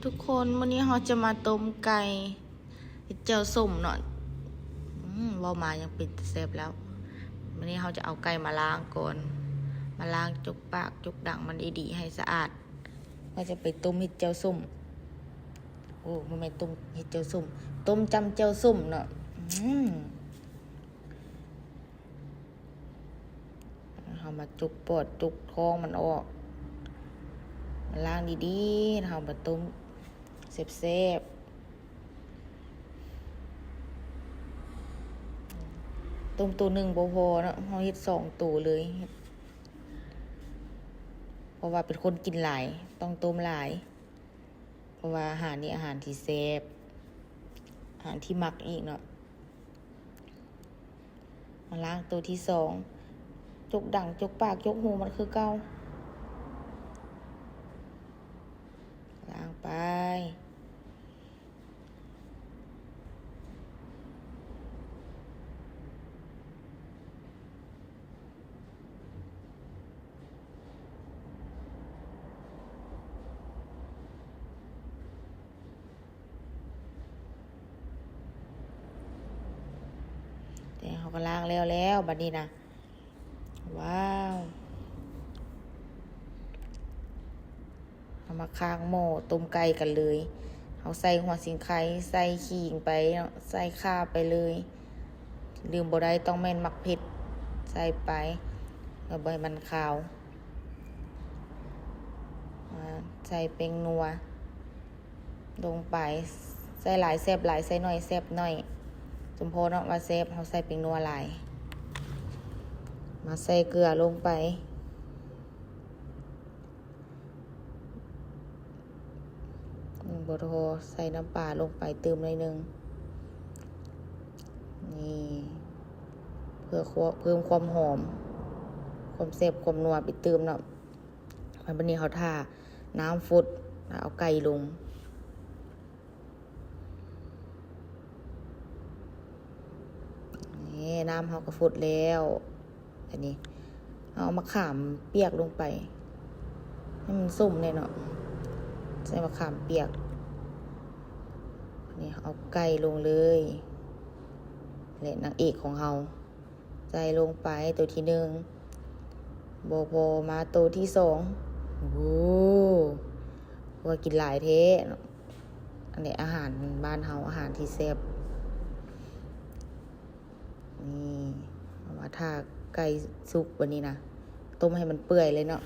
ທຸກຄົນ ມື້ນີ້ເຮົາຈະມາຕົ້ມໄກ່ເຮັດແຈ່ວສົ້ມເນາະ. ອືມ ເວົ້າມາຍັງເປັນຕາແຊບແລ້ວ. ມື້ນີ້ເຮົາຈະເອົາໄກ່ມາລ້າງກ່ອນ, ມາລ້າງຈົກປາກຈົກດັງມັນດີໆ ໃຫ້ສະອາດ. ເຮົາຈະໄປຕົ້ມເຮັດແຈ່ວສົ້ມ. ໂອ້ ບໍ່ແມ່ນຕົ້ມເຮັດແຈ່ວສົ້ມ, ຕົ້ມຈ້ຳແຈ່ວສົ້ມເນາະ. ອືມ ເຮົາມາຈົກປອດຈົກທ້ອງມັນອອກ, ມາລ້າງດີໆ ເຮົາມາຕົ້ມແຊບໆ. ຕົ້ມໂຕໜຶ່ງບໍ່ພໍເນາະ, ເຮົາເຮັດສອງໂຕເລີຍ, ເພາະວ່າເປັນຄົນກິນຫຼາຍ ຕ້ອງຕົ້ມຫຼາຍ. ເພາະວ່າອາຫານນີ້ອາຫານທີ່ແຊບ, ອາຫານທີ່ມັກອີກເນາະ. ມາລ້າງໂຕທີສອງ, ຈົກດັງ ຈົກປາກ ຈົກຫູມັນຄືເກົ່າ. ລ້າງໄປ. ແຕ່ເຮົາກໍລ້າງແລ້ວແລ້ວ ບັດນີ້ນະ. ວ້າວ. ເຮົາມາຄ້າງໝໍ້ຕົ້ມໄກ່ກັນເລີຍ. ເຮົາໃສ່ຫົວສີໄຄ, ໃສ່ຂີງໄປເນາະ, ໃສ່ຂ່າໄປເລີຍ. ລືມບໍ່ໄດ້ ຕ້ອງແມ່ນໝາກເຜັດ ໃສ່ໄປ ເພື່ອບໍ່ໃຫ້ມັນຄາວ. ອາ ໃສ່ແປ້ງນົວລົງໄປ, ໃສ່ຫຼາຍແຊບຫຼາຍ, ໃສ່ໜ້ອຍແຊບໜ້ອຍ, ສົມພໍເນາະວ່າແຊບ. ເຮົາໃສ່ແປ້ງນົວຫຼາຍ. ມາໃສ່ເກືອລົງໄປ. ອືມ ບໍ່ພໍ ໃສ່ນ້ຳປາລົງໄປຕື່ມໜ້ອຍໜຶ່ງ. ນີ້ ເພື່ອຄວ- ເພີ່ມຄວາມຫອມ ຄວາມແຊບ ຄວາມນົວໄປຕື່ມເນາະ. ບັດນີ້ເຮົາຖ້ານ້ຳຟົດ ແລ້ວເອົາໄກ່ລົງ. ນີ້ ນ້ຳເຮົາກໍຟົດແລ້ວ. ອັນນີ້ເຮົາເອົາມະຂາມປຽກລົງໄປ ໃຫ້ມັນສົ້ມແດ່ເນາະ, ໃສ່ມະຂາມປຽກ. ນີ້ເຮົາເອົາໄກ່ລົງເລີຍ ແລະ ນາງເອກຂອງເຮົາໃສ່ລົງໄປ ໂຕທີໜຶ່ງ. ບໍ່ພໍ ມາໂຕທີສອງ. ໂອ້ ວ່າກິນຫຼາຍແທ້ເນາະ. ອັນນີ້ອາຫານບ້ານເຮົາ ອາຫານທີ່ແຊບ. ນີ້ ເອົາມາຖ້າໄກ່ສຸກ ບັດນີ້ນະ ຕົ້ມໃຫ້ມັນເປື່ອຍເລີຍເນາະ.